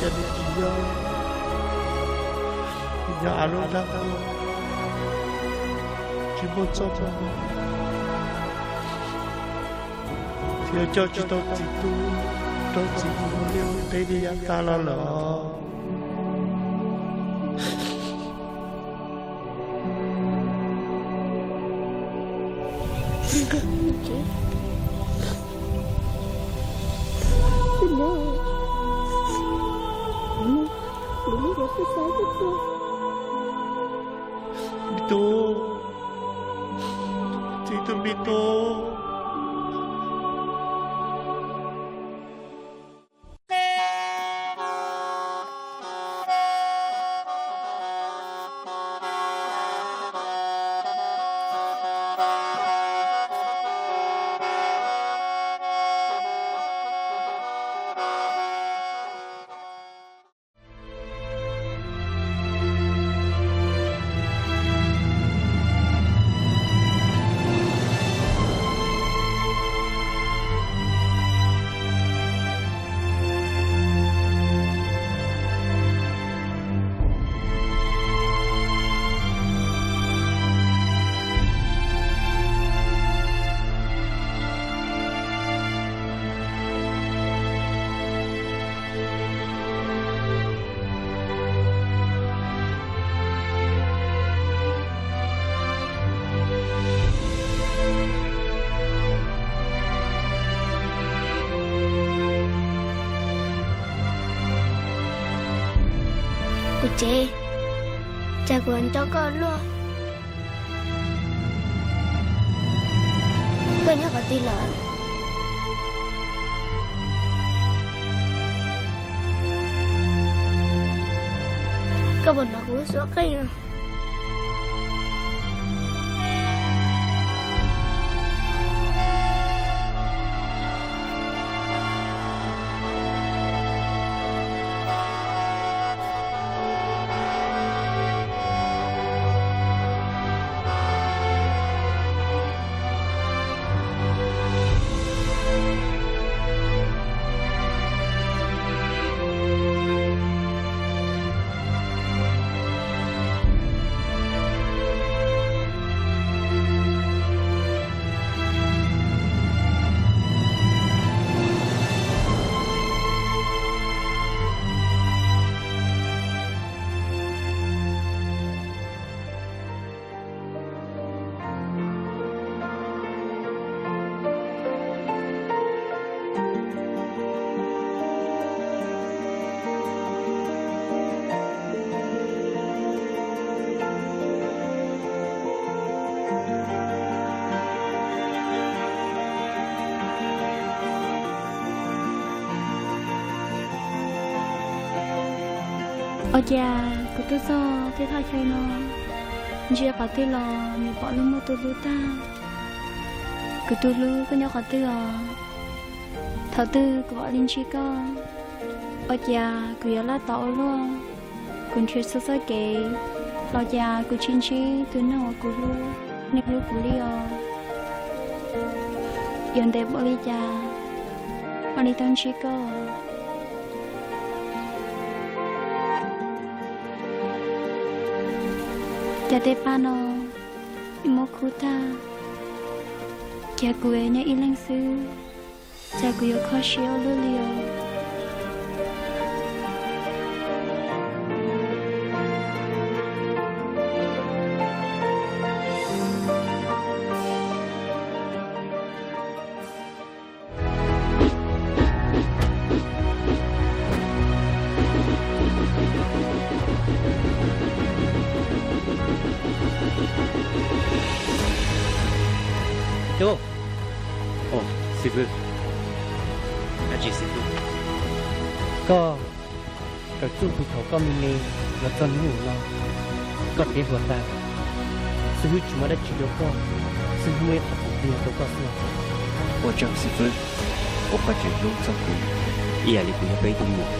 Cas nws tsis yog, nws yog av lub dab tuag, tsis muaj txoj hmoo, thiab coj tsis tau txiv tub rau txiv mus ua liaj ua teb li yav tas los lawm. Me tub, txiv tus me tub. Kuv tsev, cas kuv nco koj luaj. Koj nyob qhov twg lawm? Koj puas hnov kuv lub suab qeej? Ua cas kuv tuaj txog tej thaj chaw no, ntsia qhov twg los nws pom lub muaj tus hlub tag. Kuv tus hlub, koj nyob qhov twg os? Thaum twg kuv mam li ntsib koj? Ua cas kuv yuav laj tos ua luaj, kuv nrhiav txhua txoj kev los cas kuv tsis ntsib tus neeg uas kuv hlub, nws hlub kuv li os. Yuav ntev npaum li cas mam li tau ntsib koj? Cas tej paj no muab khuv tag, cas kuv nyob ib leeg xwb, cas kuv yuav kho siab ua luaj li os. Tub, xib fwb, dab tsi xib fwb? Koj kawm txuj puag thaum koj me me los txog hnub no, koj tev hluas tag, xib fwb tsis muaj dab tsi rau koj, xib fwb muaj ib qho tus kheej rau koj xwb. Ua tsaug xib fwb, ua koj tseem hlub txog kuv ib yam li kuv yog peb tug muam.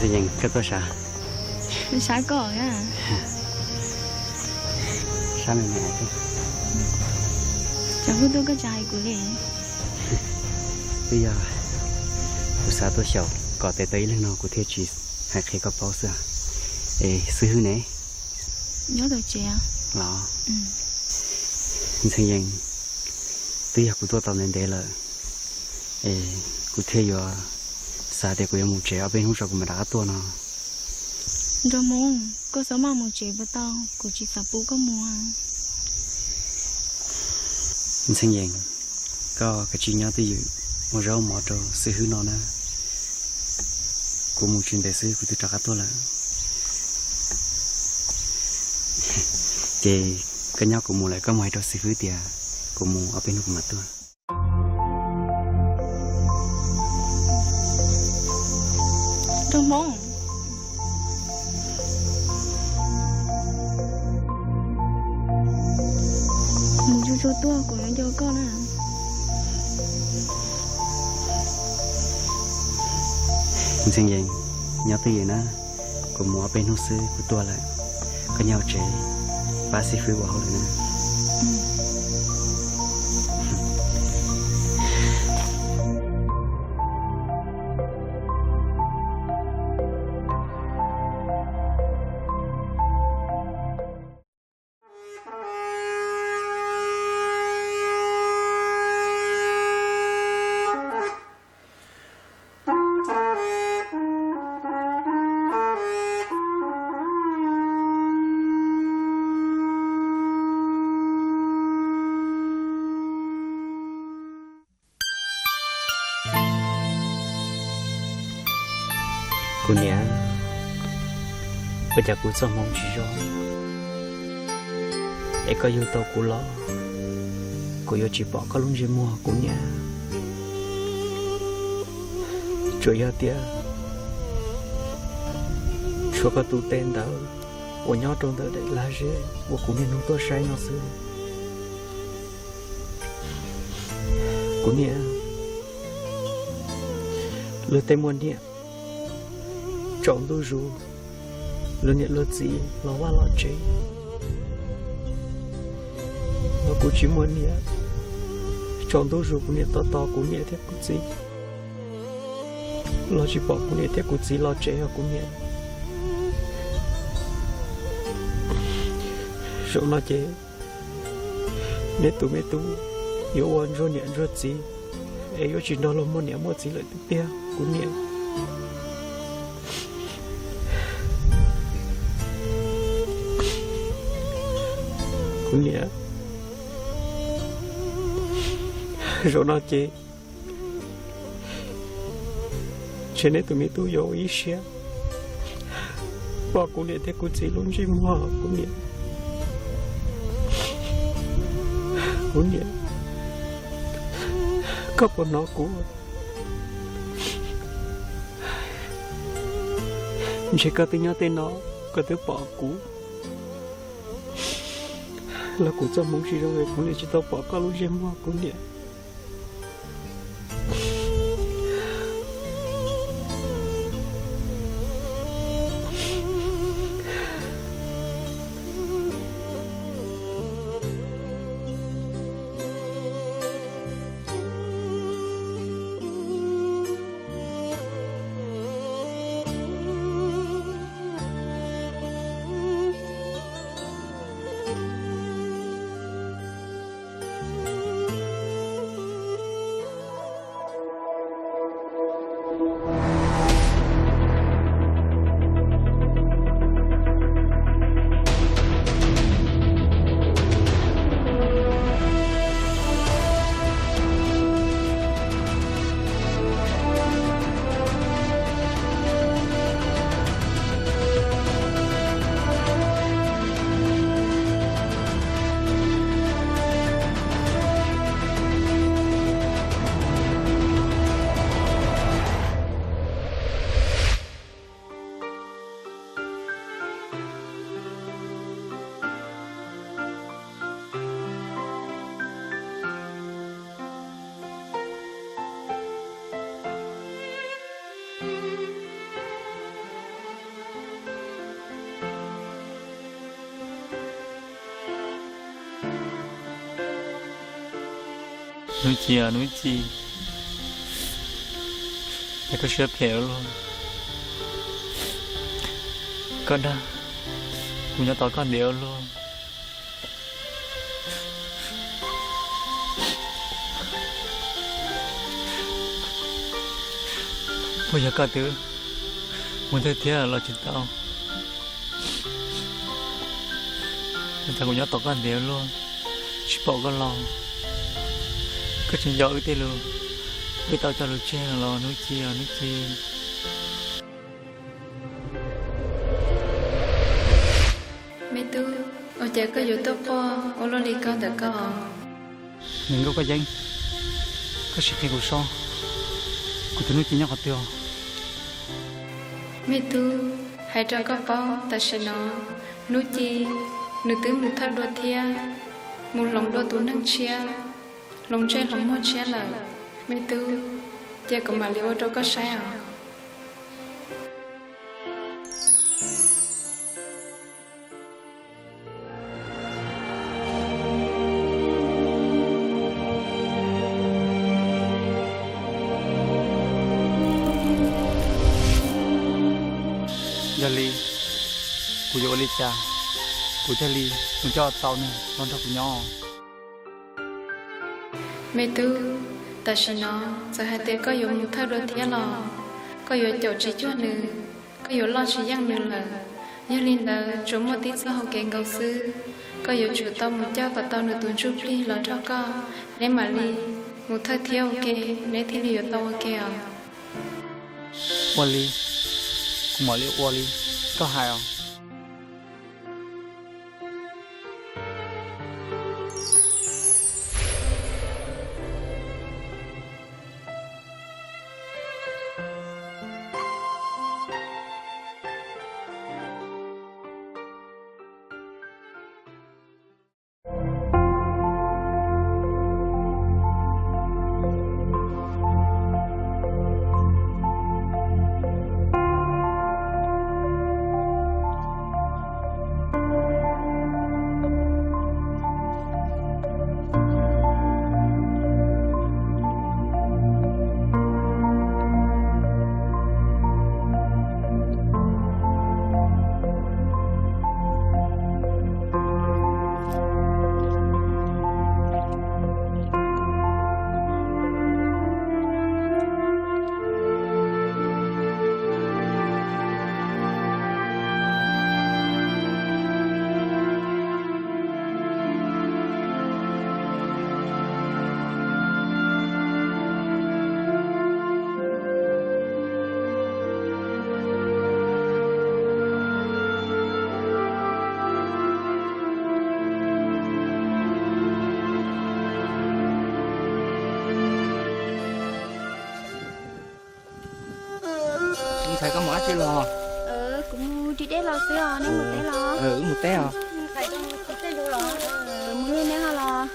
Yees, koj tuaj sav? Sav koj na. Sav me me. Tsam kuv tuaj koj tsis hais kuv li. Twb yog kuv xav tuaj xyaum kom tes taw ib leeg no kuv thiaj tsis hais qhia koj paub xwb. Es xib hwb ne? Nyob tom tsev los? Ntxhee Yees, twb yog kuv tuaj tau ntev ntev lawm, es kuv thiaj yuav xav tias kuv yuav mus tsev ob peb hnub tso kuv mam rov qab tuaj no. Nraug Hmoob, koj txhob maj mus tsev puas tau? Kuv tsis xav pub koj mus. Ntxhee Yees, koj kav tsij nyob twj ywm ua zaub mov rau xib hwb no na. Kuv mus tsis ntev xwb kuv twb rov qab tuaj lawm. Ces koj nyob kuv mus lawm, koj mus hais rau xib hwb tias kuv mus ob peb hnub kuv mam tuaj. Nraug Hmoob, mus tsuag tsuag tuaj, kuv yuav nco koj na. Ntxhee Yees, nyob twj ywm na, kuv mus ob peb hnub xwb kuv tuaj lawm. Koj nyob tsev pab xib hwb ua hauj lwm na. Kuv niam, ua cas kuv txoj hmoov tsis zoo, es koj yug tau kuv los, kuv yuav tsis pom koj lub ntsej muag kuv niam. Tsuas yog tias tshuav koj tus tes ntawd uas nyob rau ntawm daim lag zeb uas kuv niaj hnub tuaj saib no xwb. Kuv niam, luag tej muaj niam tsaus ntuj zus, luag niam luag txiv los vaj los tsev, los kuv tsis muaj niam. Tsaus ntuj zus kuv niam tos tos kuv niam thiab kuv txiv, los tsis pom kuv niam thiab kuv txiv los tsev os kuv niam. Zaum no ces neb tus me tub yuav ua ntsuag niam ntsuag txiv, es yuav tsis nrog luag muaj niam muaj txiv lawm tiag tiag kuv niam. Kuv niam, zaum no ces ntshe neb tus me tub yuav ua ib siab pom kuv niam thiab kuv txiv lub ntsej muag kuv niam. Kuv niam, koj puas hnov kuv? Ntshe koj twb nyob tej no, koj twb pom kuv. Los kuv txoj hmoov tsis zoo es kuv niam tsis tau pom koj lub ntsej muag kuv niam. Hnub Ci, Hnub Ci, cas koj siab phem ua luaj? Koj dag kuv nyob tos koj ntev ua luaj. Puas yog koj twb mus thawj thiab los tsis tau? Cas kuv nyob tos koj ntev ua luaj, tsis pom koj los. Koj tsis nco wb tej lus, wb tau cog lus tseg los Hnub Ci, Hnub Ci. Me tub, ua cas koj yuav tuaj quaj ua luaj li ko ntawm koj? Me Nkauj Koj Yeeb, koj sim qhia kuv saib, kuv tus Hnub Ci nyob qhov twg os? Me tub, hais rau koj paub, tam sim no Hnub Ci nws twb mus thawj dua thiab, mus hloov dua tus neeg tshiab, hloov ntsej hloov muag tshiab lawm. Me tub, cia kuv mam li ua rau koj saib os. Yog li, kuv yuav ua li cas kuv thiaj li mus coj tau nws los nrog kuv nyob? Me tub, tam sim no txawm hais tias koj yuav mus thawj dua thiab los koj yuav caum tsis cuag nws, koj yuav loj tsis yeej nws lawm. Yog li ntawd tsuas muaj tib txoj hau kev nkaus xwb, koj yuav tsum tau mus coj kom tau nws tus ntsuj plig los nrog koj, neb mam li mus thawj thiab ua ke, neb thiaj li yuav tau ua ke os. Ua li, kuv mam li ua li koj hais os. Ntxhais, koj mus dab tsi los? Kuv mus ris dej los xwb os, neb mus teb los? Wb mus teb os. Mus li neb ho los.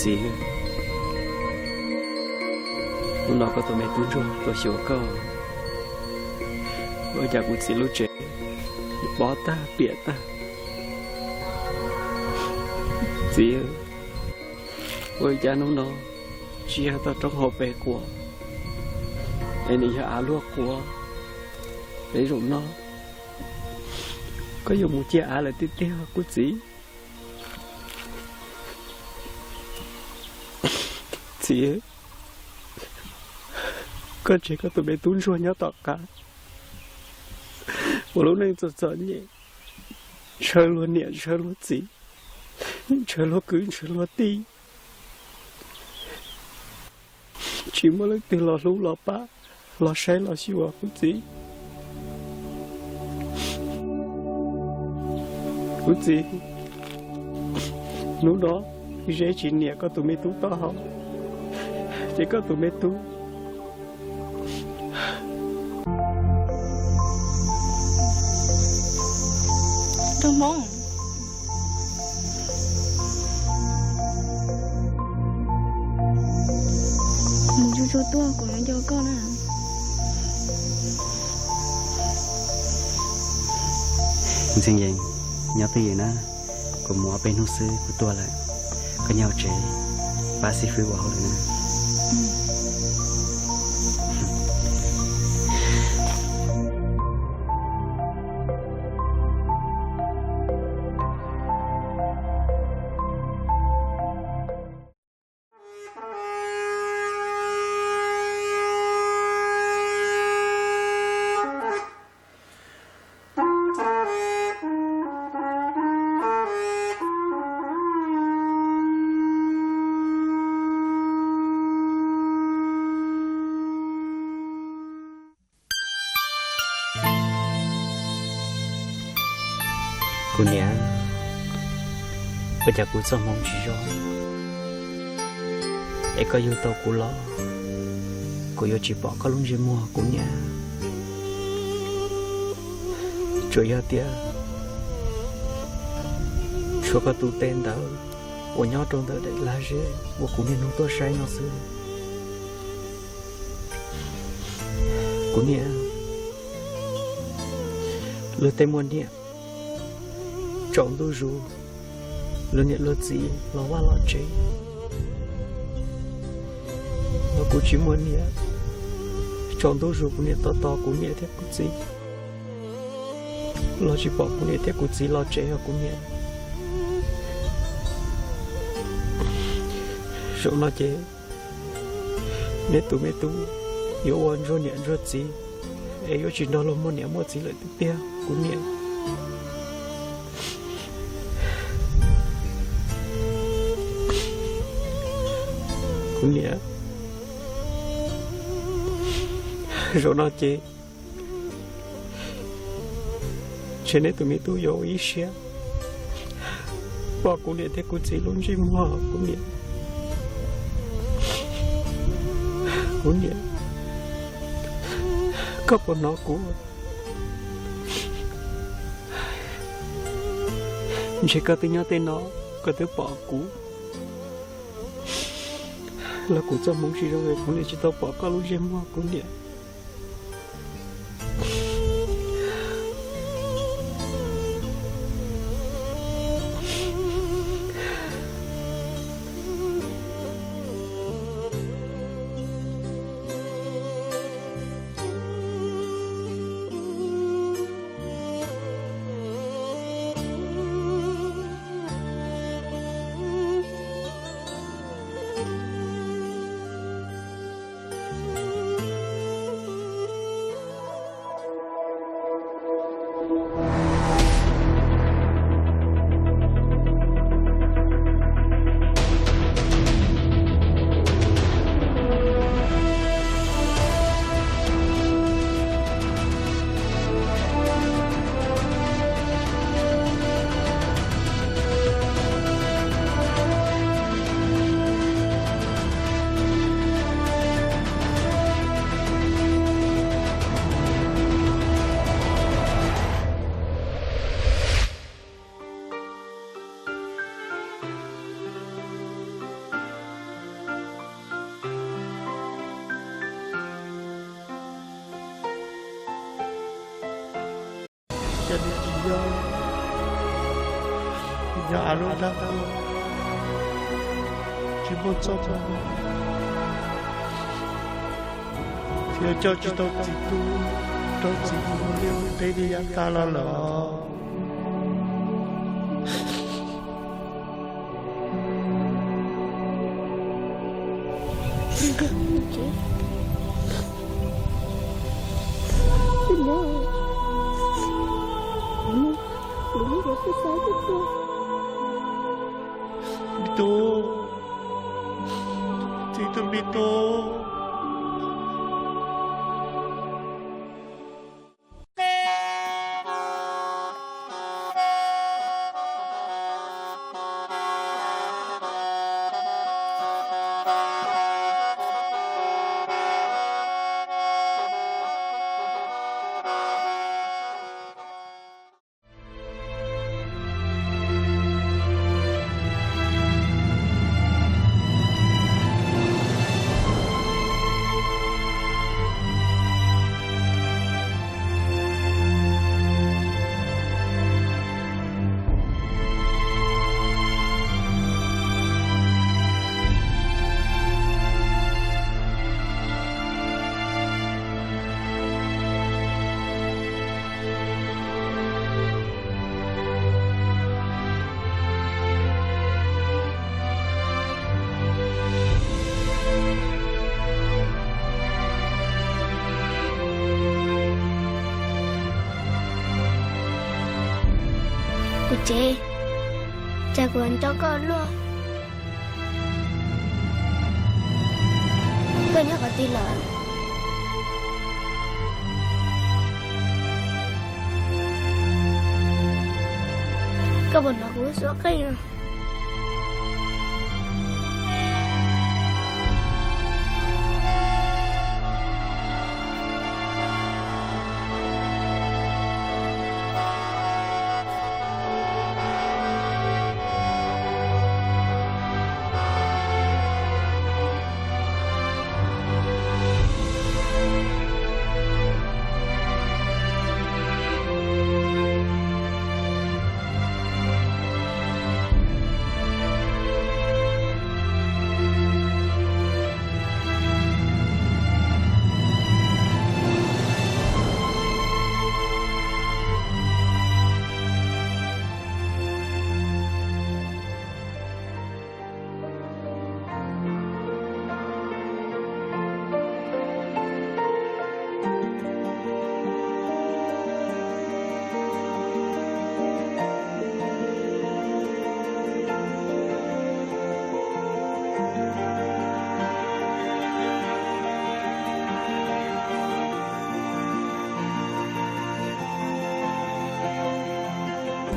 Txiv, hnub no koj tus me tub ntsuag tuaj xyuas koj, ua cas kuv txiv lub tsev pob tag piam tag. Txiv, ua cas hnub no tsis yog toj roob hauv pes quas, es nws yog av luaj quas. Peb zaum no koj yuav mus ciaj av lawm tiag tiag kuv txiv. Txiv, koj tseg koj tus me tub ntsuag nyob tom qab, ua lub neej txom txom nyem, ntshaw luag niam ntshaw luag txiv, ntshaw luag kwv ntshaw luag tij, tsis muaj leej twg los hlub los pab los saib los xyuas kuv txiv. Kuv txiv, hnub no Zeb tsis niam koj tus me tub taub hau, ces koj tus me tub Rau Hmoob, mus tsuag tsuag tuaj, kuv yuav nco koj na. Ntxhee Yees, nyob twj ywm na, kuv mus ob peb hnub xwb kuv tuaj lawm. Koj nyob hauv tsev pab xib fwb ua hauj lwm na. Kuv niam, ua cas kuv txoj hmoov tsis zoo, es koj yug tau kuv los, kuv yuav tsis pom koj lub ntsej muag kuv niam. Tsuas yog tias tshuav koj tus tes ntawd uas nyob rau ntawm daim lag zeb uas kuv niaj hnub tuaj saib no xwb. Kuv niam, luag tej muaj niam tsaus ntuj zus, luag niam luag txiv los vaj los tsev, ho kuv tsis muaj niam, tsaus ntuj zus kuv niam tos tos kuv niam thiab kuv txiv los tsis pom kuv niam thiab kuv txiv los tsev os kuv niam. Zaum no ces neb tus me tub yuav ua ntsuag niam ntsuag txiv, es yuav tsis nrog luag muaj niam muaj txiv lawm tiag tiag kuv niam. Kuv niam, zaum no ces ntshe neb tus me tub yuav ua ib siab pom kuv niam thiab kuv txiv lub ntsej muag kuv niam. Kuv niam, koj puas hnov kuv? Ntshe koj twb nyob tej no, koj twb pom kuv. Los kuv txoj hmoov tsis zoo es kuv niam tsis tau pom koj lub ntsej muag kuv niam. Yog li tsis yog, yog av lub nrag tuaj, tsis muaj txoj moo, thiaj coj tsis tau txiv tub rau txiv mus ua liaj ua teb li yav tas los lawm. Me tub, txiv tus me tub. Kuv tsev, cas kuv nco koj luaj. Koj nyob qhov twg lawm? Koj puas hnov kuv lub suab qeej?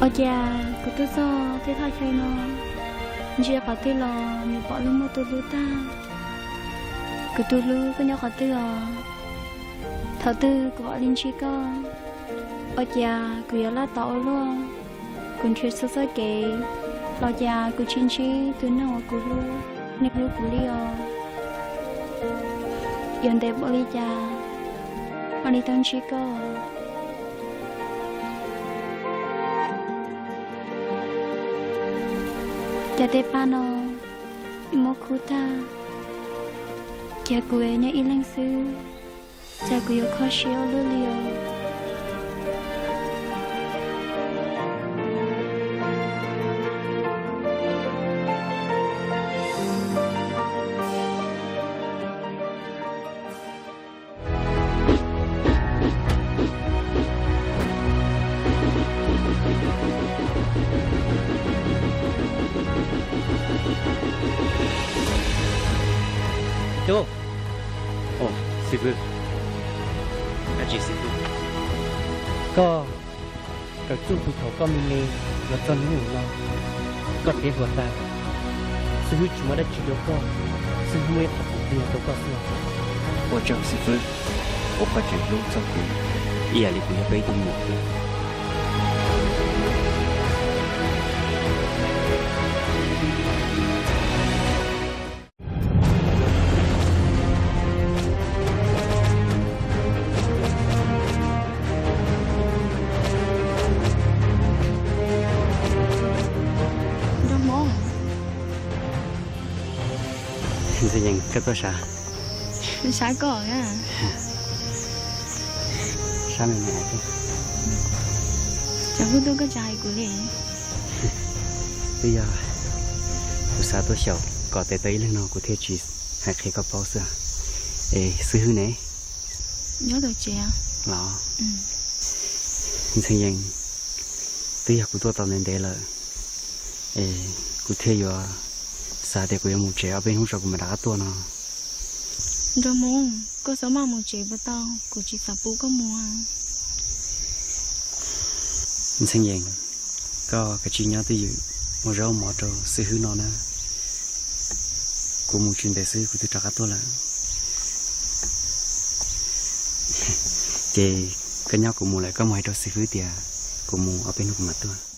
Ua cas kuv tuaj txog tej thaj chaw no, ntsia qhov twg los nws pom lub muaj tus hlub tag. Kuv tus hlub, koj nyob qhov twg os? Thaum twg kuv mam li ntsib koj? Ua cas kuv yuav laj tau ua luaj? Kuv nrhiav txhua txoj kev los cas kuv tsis ntsib tus neeg uas kuv hlub, nws hlub kuv li os. Yuav ntev npaum li cas mam li tau ntsib koj? Cas tej paj no muab khuv tag, cas kuv nyob ib leeg xwb, cas kuv yuav kho siab ua luaj li os. Tub, xib fwb, dab tsi xib fwb? Koj kawm txuj tus thaum koj me me los txog hnub no, koj dev hluas tag, xib fwb tsis muaj dab tsi rau koj, xib fwb muaj ib qho tus tiag rau koj xwb. Ua tsaug xib fwb, ua koj tseem hlub txog kuv ib yam li kuv yog peb tug muam xwb. Yees, koj tuaj sav? Sav koj na. Sav me me. Cov kuj tuaj koj tsis hais kuv li. Twb yog kuv xav tuaj xyaum kom tes taw ib leeg no kuv thiaj tsis hais qhia koj paub xwb. Es xib hwb ne? Nyob tom tsev los? Ntxhee Yees, twb yog kuv tuaj tau ntev ntev lawm, es kuv thiaj yuav xav tias kuv yuav mus tsev ob peb hnub tso kuv mam rov qab tuaj no. Nraug Hmoob, koj txhob maj mus tsev puas tau? Kuv tsis xav pub koj mus. Ntxhee Yees, koj kav tsij nyob twj ywm ua zaub mov rau xib hwb no na. Kuv mus tsis ntev xwb kuv twb rov qab tuaj lawm. Ces koj nyob kuv mus lawm, koj mus hais rau xib hwb tias kuv mus ob peb hnub kuv mam tuaj.